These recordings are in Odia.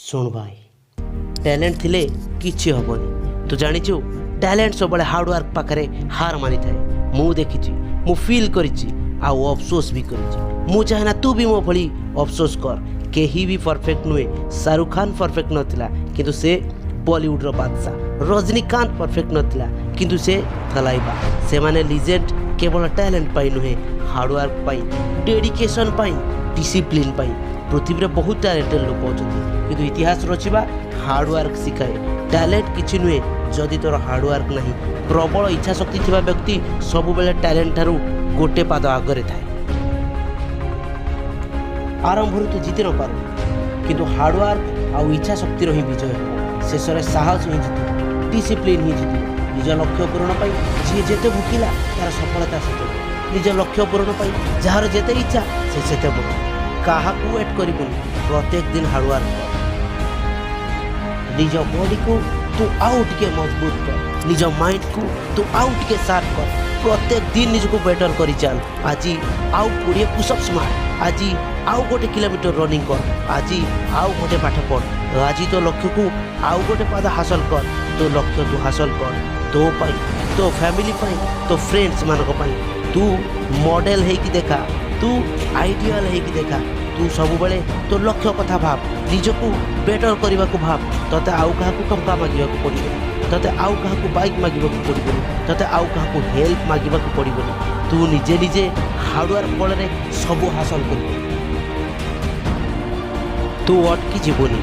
ଶୁଣ ଭାଇ, ଟ୍ୟାଲେଣ୍ଟ ଥିଲେ କିଛି ହେବନି। ତୁ ଜାଣିଛୁ, ଟ୍ୟାଲେଣ୍ଟ ସବୁବେଳେ ହାର୍ଡ଼ୱାର୍କ ପାଖରେ ହାର ମାନିଥାଏ। ମୁଁ ଦେଖିଛି, ମୁଁ ଫିଲ୍ କରିଛି ଆଉ ଅଫସୋସ ବି କରିଛି। ମୁଁ ଚାହେଁ ନା ତୁ ବି ମୋ ଭଳି ଅଫସୋସ କର। କେହି ବି ପରଫେକ୍ଟ ନୁହେଁ। ଶାହରୁଖ ଖାନ ପରଫେକ୍ଟ ନଥିଲା, କିନ୍ତୁ ସେ ବଲିଉଡ଼ର ବାଦଶାହ। ରଜନୀକାନ୍ତ ପରଫେକ୍ଟ ନଥିଲା, କିନ୍ତୁ ସେ ଥଲାଇବା। ସେମାନେ ଲିଜେଣ୍ଡ କେବଳ ଟ୍ୟାଲେଣ୍ଟ ପାଇଁ ନୁହେଁ, ହାର୍ଡ଼ୱାର୍କ ପାଇଁ, ଡେଡିକେସନ୍ ପାଇଁ, ଡିସିପ୍ଲିନ୍ ପାଇଁ। ପୃଥିବୀରେ ବହୁତ ଟ୍ୟାଲେଣ୍ଟେଡ଼ ଲୋକ ଅଛନ୍ତି, କିନ୍ତୁ ଇତିହାସ ରଚିବା ହାର୍ଡ଼ୱାର୍କ ଶିଖାଏ। ଟ୍ୟାଲେଣ୍ଟ କିଛି ନୁହେଁ ଯଦି ତୋର ହାର୍ଡ଼ୱାର୍କ ନାହିଁ। ପ୍ରବଳ ଇଚ୍ଛା ଶକ୍ତି ଥିବା ବ୍ୟକ୍ତି ସବୁବେଳେ ଟ୍ୟାଲେଣ୍ଟ ଠାରୁ ଗୋଟେ ପାଦ ଆଗରେ ଥାଏ। ଆରମ୍ଭରୁ ତୁ ଜିତି ନପାରୁ, କିନ୍ତୁ ହାର୍ଡ଼ୱାର୍କ ଆଉ ଇଚ୍ଛା ଶକ୍ତିର ହିଁ ବିଜୟ ହେବ। ଶେଷରେ ସାହସ ହିଁ ଜିତିବ, ଡିସିପ୍ଲିନ୍ ହିଁ ଜିତିବ। ନିଜ ଲକ୍ଷ୍ୟ ପୂରଣ ପାଇଁ ଯିଏ ଯେତେ ଭୋକିଲା, ତାର ସଫଳତା ସେତେ ବଡ଼। ନିଜ ଲକ୍ଷ୍ୟ ପୂରଣ ପାଇଁ ଯାହାର ଯେତେ ଇଚ୍ଛା, ସେ ସେତେ ବଡ଼। କାହାକୁ ୱେଟ୍ କରିବୁନି। ପ୍ରତ୍ୟେକ ଦିନ ହାର୍ଡ଼ୱାର୍କ କର। ନିଜ ବଡ଼ିକୁ ତୁ ଆଉ ଟିକେ ମଜବୁତ କର, ନିଜ ମାଇଣ୍ଡକୁ ତୁ ଆଉ ଟିକେ ସାର୍ପ କର। ପ୍ରତ୍ୟେକ ଦିନ ନିଜକୁ ବେଟର କରି ଚାଲ। ଆଜି ଆଉ 20 ପୁଷଅପ୍ସ ମାର, ଆଜି ଆଉ 1 କିଲୋମିଟର ରନିଂ କର, ଆଜି ଆଉ ଗୋଟେ ପାଠ ପଢ଼, ଆଜି ତୋ ଲକ୍ଷ୍ୟକୁ ଆଉ ଗୋଟେ ପାଦ ହାସଲ କର। ତୋ ଲକ୍ଷ୍ୟ ତୁ ହାସଲ କର, ତୋ ପାଇଁ, ତୋ ଫ୍ୟାମିଲି ପାଇଁ, ତୋ ଫ୍ରେଣ୍ଡସ୍ ମାନଙ୍କ ପାଇଁ। ତୁ ମଡେଲ ହେଇକି ଦେଖା, ତୁ ଆଇଡ଼ିଆଲ ହେଇକି ଦେଖା। ତୁ ସବୁବେଳେ ତୋ ଲକ୍ଷ୍ୟ କଥା ଭାବ, ନିଜକୁ ବେଟର କରିବାକୁ ଭାବ। ତୋତେ ଆଉ କାହାକୁ ଟଙ୍କା ମାଗିବାକୁ ପଡ଼ିବନି, ତୋତେ ଆଉ କାହାକୁ ବାଇକ୍ ମାଗିବାକୁ ପଡ଼ିବନି, ତୋତେ ଆଉ କାହାକୁ ହେଲ୍ପ ମାଗିବାକୁ ପଡ଼ିବନି। ତୁ ନିଜେ ନିଜେ ହାର୍ଡ଼ୱାର୍କ ବଳରେ ସବୁ ହାସଲ କରିବୁ। ତୁ ଅଟକି ଯିବୁନି,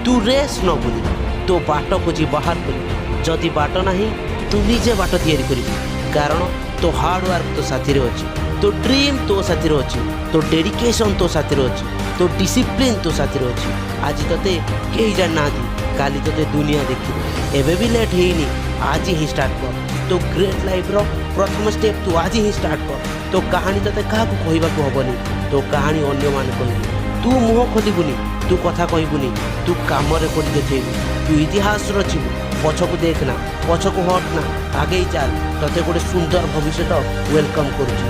ତୁ ରେଷ୍ଟ ନେବୁନି, ତୋ ବାଟ ଖୋଜି ବାହାର କରିବୁ। ଯଦି ବାଟ ନାହିଁ, ତୁ ନିଜେ ବାଟ ତିଆରି କରିବୁ, କାରଣ ତୋ ହାର୍ଡ଼ୱାର୍କ ତୋ ସାଥିରେ ଅଛି, ତୋ ଡ୍ରିମ୍ ତୋ ସାଥିରେ ଅଛି, ତୋ ଡେଡିକେସନ୍ ତୋ ସାଥିରେ ଅଛି, ତୋ ଡିସିପ୍ଲିନ୍ ତୋ ସାଥିରେ ଅଛି। ଆଜି ତୋତେ କେହି ଜାଣିନାହାନ୍ତି, କାଲି ତୋତେ ଦୁନିଆ ଦେଖିବ। ଏବେ ବି ଲେଟ୍ ହେଇନି, ଆଜି ହିଁ ଷ୍ଟାର୍ଟ କର। ତୋ ଗ୍ରେଟ୍ ଲାଇଫ୍ର ପ୍ରଥମ ଷ୍ଟେପ୍ ତୁ ଆଜି ହିଁ ଷ୍ଟାର୍ଟ କର। ତୋ କାହାଣୀ ତୋତେ କାହାକୁ କହିବାକୁ ହେବନି, ତୋ କାହାଣୀ ଅନ୍ୟମାନେ କହିବେ। ତୁ ମୁହଁ ଖୋଲିବୁନି, ତୁ କଥା କହିବୁନି, ତୁ କାମରେ କରି ଦେଖେଇବୁ, ତୁ ଇତିହାସ ରଚିବୁ। ପଛକୁ ଦେଖ ନା, ପଛକୁ ହଟ ନା, ଆଗେଇ ଚାଲ। ତତେ ଗୋଟେ ସୁନ୍ଦର ଭବିଷ୍ୟତ welcome କରୁଛି।